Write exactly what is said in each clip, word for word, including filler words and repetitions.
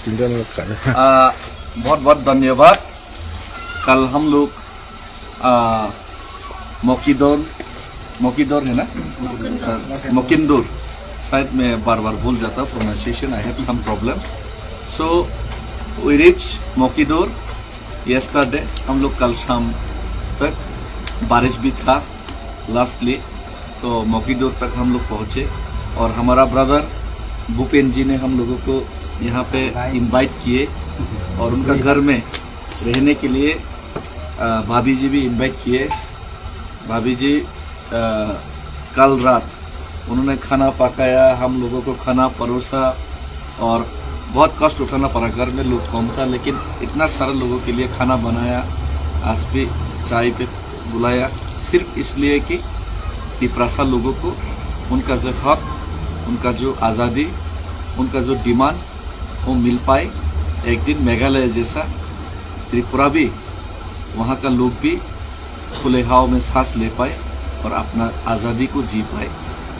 आ, बहुत बहुत धन्यवाद। कल हम लोग, आ, मोकीदोर, मोकीदोर है ना? आ, मोकिंदोर। शायद मैं बार बार भूल जाता हूँ, pronunciation, I have some problems। So we reach मोकीदोर yesterday। हम लोग कल शाम तक, बारिश भी था लास्टली, तो मोकीदोर तक हम लोग पहुँचे और हमारा ब्रदर भूपेन जी ने हम लोगों को यहाँ पे इनवाइट किए और उनका घर में रहने के लिए, अ, भाभी जी भी इनवाइट किए। भाभी जी, अ, कल रात उन्होंने खाना पकाया, हम लोगों को खाना परोसा और बहुत कष्ट उठाना पड़ा। घर में लोग कम था, लेकिन इतना सारे लोगों के लिए खाना बनाया, आज भी चाय पे बुलाया, सिर्फ इसलिए कि तिपरासा लोगों को उनका जो हक, उनका जो आज़ादी, उनका जो डिमांड, वो मिल पाए। एक दिन मेघालय जैसा त्रिपुरा भी, वहाँ का लोग भी खुले हवा में सांस ले पाए और अपना आज़ादी को जी पाए,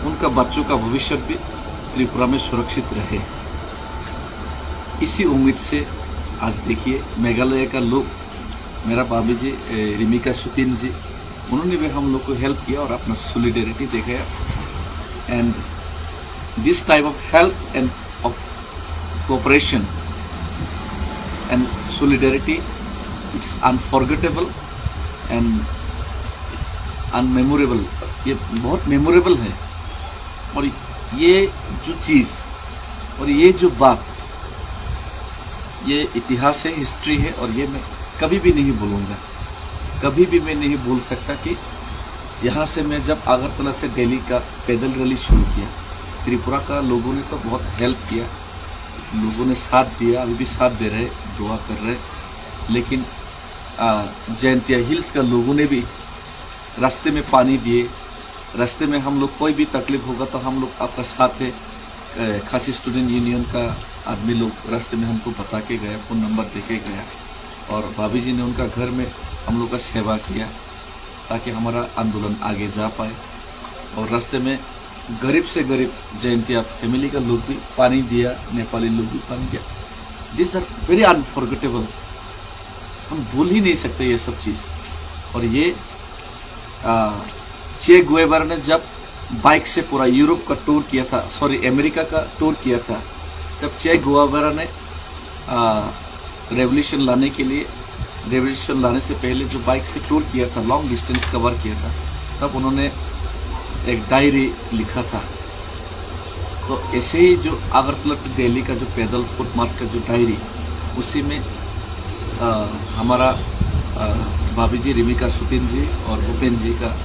उनका बच्चों का भविष्य भी त्रिपुरा में सुरक्षित रहे। इसी उम्मीद से आज देखिए, मेघालय का लोग, मेरा भाभी जी, ए, रिमिका सुतिन जी, उन्होंने भी हम लोग को हेल्प किया और अपना सॉलिडेरिटी दिखाया। And this type of help and of cooperation and solidarity, it's unforgettable and unmemorable। ये बहुत मेमोरेबल है। और ये जो चीज़ और ये जो बात, ये इतिहास है, हिस्ट्री है, और ये मैं कभी भी नहीं भूलूंगा, कभी भी मैं नहीं भूल सकता कि यहाँ से मैं जब अगरतला से दिल्ली का पैदल रैली शुरू किया, त्रिपुरा का लोगों ने तो बहुत हेल्प किया, लोगों ने साथ दिया, अभी भी साथ दे रहे, दुआ कर रहे। लेकिन, आ, जैंतिया हिल्स का लोगों ने भी रास्ते में पानी दिए, रास्ते में हम लोग कोई भी तकलीफ होगा तो हम लोग आपका साथ है। ए, खासी स्टूडेंट यूनियन का आदमी लोग रास्ते में हमको बता के गया, फ़ोन नंबर दे के गया, और भाभी जी ने उनका घर में हम लोग का सेवा किया, ताकि हमारा आंदोलन आगे जा पाए। और रास्ते में गरीब से गरीब जैंतिया फैमिली का लोग भी पानी दिया, नेपाली लोग भी पानी दिया। These are very unforgettable। हम भूल ही नहीं सकते ये सब चीज़। और ये, आ, चे गुएवारा ने जब बाइक से पूरा यूरोप का टूर किया था, सॉरी, अमेरिका का टूर किया था, तब चे गुएवारा ने, आ, रेवोल्यूशन लाने के लिए, रेवोल्यूशन लाने से पहले जो बाइक से टूर किया था, लॉन्ग डिस्टेंस कवर किया था, तब उन्होंने एक डायरी लिखा था। तो ऐसे ही जो अगरतला टू दिल्ली का जो पैदल फुट मार्च का जो डायरी, उसी में, अ, हमारा, अ, भाभी जी रिमिका सुतिन जी और भूपेन जी का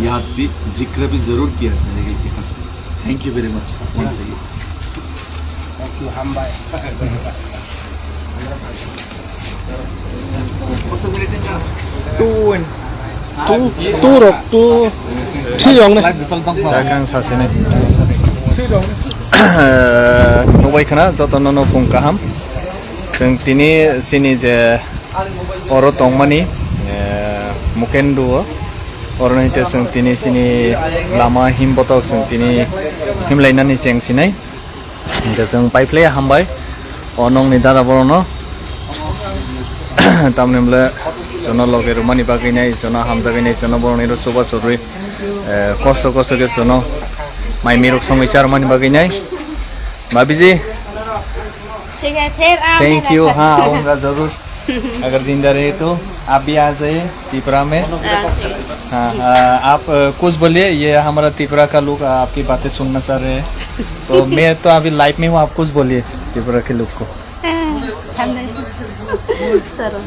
याद भी, जिक्र भी जरूर किया जाएगा इतिहास में। Thank you very much once again। Thank you, hambai। Two and two, two rok, two, three rok ne. Dakang sasini. Nubai khana joto nono phung kaham. Seng tini sini je oro tongmani, eh, Mukendu o. Oro ni te seng tini sini lama him botok seng tini him lainani seng sinai. Hingke chwng paiphlai hambai. O nokni dada borokno. Tamni hwnle chwngno loge rwmani bagwi nai, chwngno hamjagwi nai, chwngno borokni ro chuba chorwi, eh, kosto kosto khe chwngno mai mirok songwi charwmani bagwi nai. Babiji. ठीक है, फिर आऊंगा। Thank you, हाँ, आऊंगा जरूर। अगर जिंदा रहे तो आप भी आ जाइए त्रिपुरा में। हाँ, ठीक। हाँ, हाँ, आप, अ, कुछ बोलिए, ये हमारा त्रिपुरा का लोग आपकी बातें सुनना चाह रहे हैं। तो मैं तो अभी लाइव में हूँ, आप कुछ बोलिए त्रिपुरा के लोग को। हाँ, हमने सर।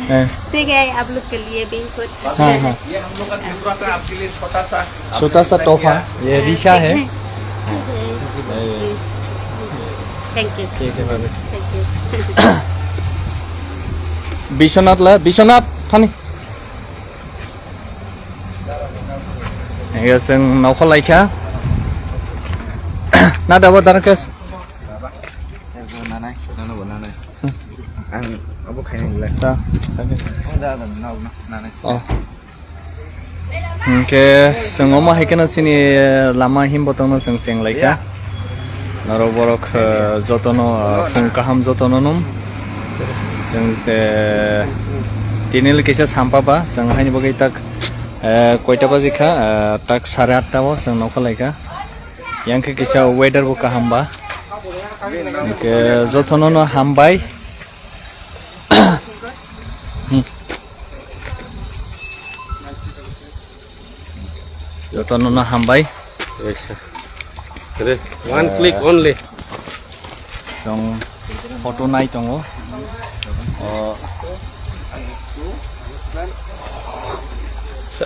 हैं? ठीक है, आप लोग के लिए भी कुछ। हाँ, हाँ। ये हम लोग का त्रिपुरा का आपके लिए छोटा सा छोटा सा तोहफा, ये रिशा है। ठीक है। ये, ये। Thank you। ठीक है, bye bye. Thank you। Biswanath la, Biswanath, thani. Ega seng nokho laikha. Na dabo Darkesh. Nanai, nana bo nanai. Ang abo khaina gila. Ta. Nanai. Oh. Hingke chwng omo hai kheno chini lama himbo tongno chwng cheng laikha. Norok borok, eh, jotono, eh, phung kaham jotono num. Chwng, eh, tini le kisa sampa ba, chwng haini bagwi tak, eh, koita baji kha, eh, tak sare atta o chwng nokha lai kha. Yang khe kisa weather bo kaham ba. Hwnkhe jotono no hambai. Hmm. Jotono no hambai. Re, one click only. Chwng photo nai tongo. O,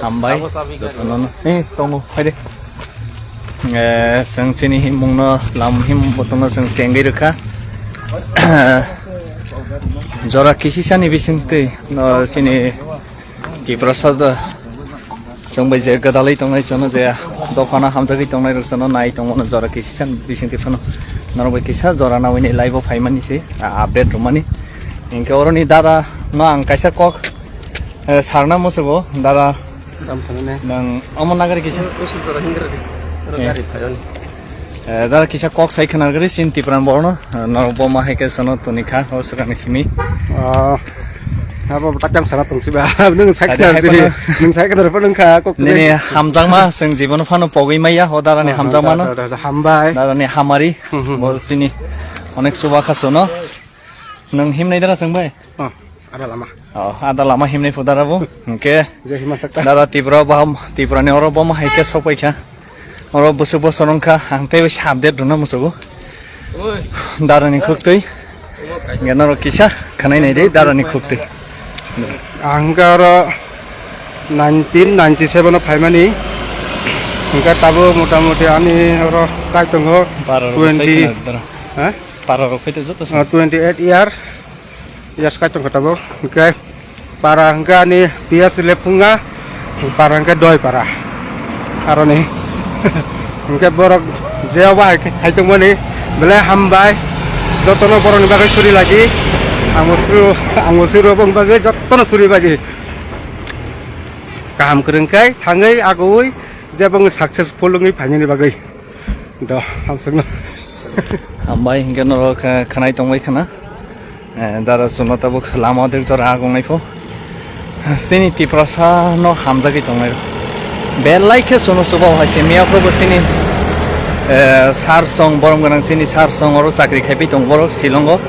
hambai. Jotono no. Eh, tongo. Hai de. Eh, chwng chini himung no, lam him botong no chwng chengwi rwkha. Jora kisisa ni bising twi, no, chini Tiprasa da chwng bai je gwdalwi tongnai, chwngno je dophano hamjagwi tongnai rok chwngno nai tongo, no jora kisa bising twi phano norok bai kisa jora nawi ni live o phaimani se, ah, update rwmani. Hinkhe oroni dada no ang kaisa kok, eh, sarna musugo, dada. Tamo thangna? Nang omo nagari kisa? Usul jora hingra di. Oro gari phaioni. Eh, dara kisa kok sai khwna gari sin Tipran borno, eh, norok bo ma hai khe sono toni kha, o swkangni simi. Ah, abo tak yang sana tong siba. Nung sai khwna gari, nung sai khwna gari nung kha kok. Nini hamjakma, chwng jibono phano pogwi maya, o darani hamjakma no. Da, da, da, hambai. Darani hamari, hmm, hmm, bo sini onek suba kha sono. Nung himnai dara chwng bai? Oh, ada lama. Oh, ada lama himnai phu dara bo. Hwnkhe. Je hima chakta. Dara Tipra baham, Tipra ni oro boma hai khe sok pai kha. Oro busuk bosor wng kha, ang tei bai update rwna musugo. Oi. Dara ni khuk twi. Omo kai. Hwnkhe norok kisa khwnai nai di dara ni khuk twi. Ang khe oro nineteen ninety-seven o phaimani. Hwnkhe tabuk mota moti ani oro kai tongo. Bara rok twenty. Sai khna dara. Ha? Para rok khaito joto sa. Ah, twenty eight year. Yes, kai tongkha tabuk. Hwnkhe para hwnkhe ani P S Lephunga, para hwnkhe Doi para. Aroni. Hwnkhe borok je obo hai khai tongmani belai hambai. Jotono borokni bagwi suri lagi. Ang bo suru, ang bo suru bong bagwi jotono suri bagwi. Kaham kwrwng khe thangwi agoi je bong successful wngwi phainani bagwi. Do, hamsukno. Hambai hwnkhe norok, eh, khwnai tongbai khwna. Eh, dara chwngno tabuk lama o dek jora agongnai pho. Chini Tiprasa no hamjagwi tongnai. Belai khe chwngno chuba hai se miya phobo chini, eh, sir song borom gwnang chini sir song oro chakri khaipai tong borok Shillong o.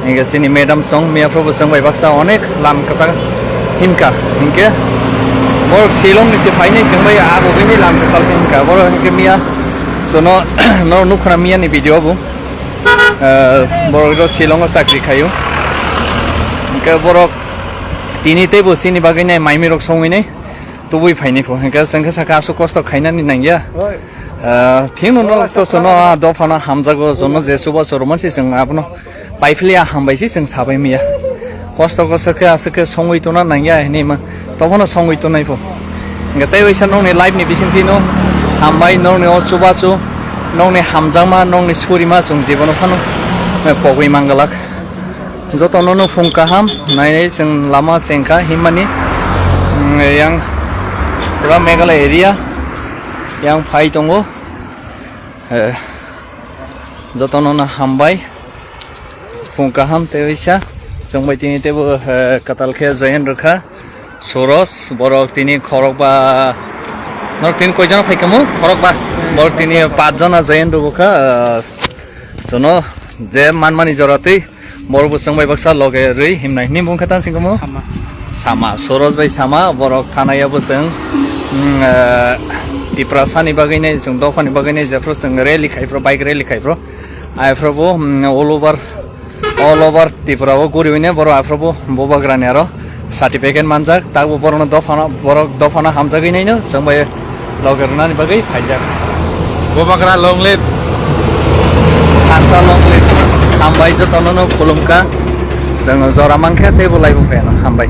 Hingke chini madam song miya phobo chwng bai baksa onek lam kwchak himka. Hingke borok Shillong ni se phainai chwng bai abo bini lam kwchak himka. Borok hingke miya chwngno no nukha miya ni video bo. Eh, borok ro Shillong o chakri khaio. Hingke borok tini teibo chini bagwi nai mai mirok songwi nai tubui phainai pho. Hingke chwng khe saka aswk kosto khainani nangya. Oi. Ah, thik no norok to chwngno, ah, dophano hamjago, chwngno je chubachu rwmani se chwng abono paiphili, ah, hambai se chwng sabai maya. Kosto kosto khe aswk khe songwi tongna nangya hinwi ma, tophano songwi tongnai pho. Hwnkhe tei waisa nokni life ni bisingtwi no hambai, nokni o chubachu, nokni hamjakma, nokni surima chwng jibono phano, eh, pogwi manglak. Jotono no phung kaham nainai chwng lama chengkha himmani, mm, yang pura Meghalaya area yang phai tongo. Eh, jotono no hambai. Phung kaham tei waisa chwng bai tini teibo, eh, kwtal khe join rwkha. Suros, borok tini khorokba, norok tini koijono phaikha mo? Khorokba. Borok tini pachjona join rwkha, eh, jono je manmani jora twi borok bo chwng bai baksa loge rwi himnai hini bung khe tang singkha mo? Sama. Sama, Suros bai Sama, borok thanaya bo chwng, mm, eh, Tiprasa ni bagwi nai, chwng dophani bagwi nai, jephru chwng rally khai phru, bike rally khai phru. Aphuru bo, mm, all over, all over Tripura o guriwi ne borok aphuru bo Bubagra ni aro certificate manjak, tak bo borok no dophano, borok dophano hamjagwi naino chwng bai loge rwnani bagwi phaijak. Bubagra long live. Thansa long live. Hambai jotono no khulumkha. Chwng jora mankhe tei bo live o phaiano hambai.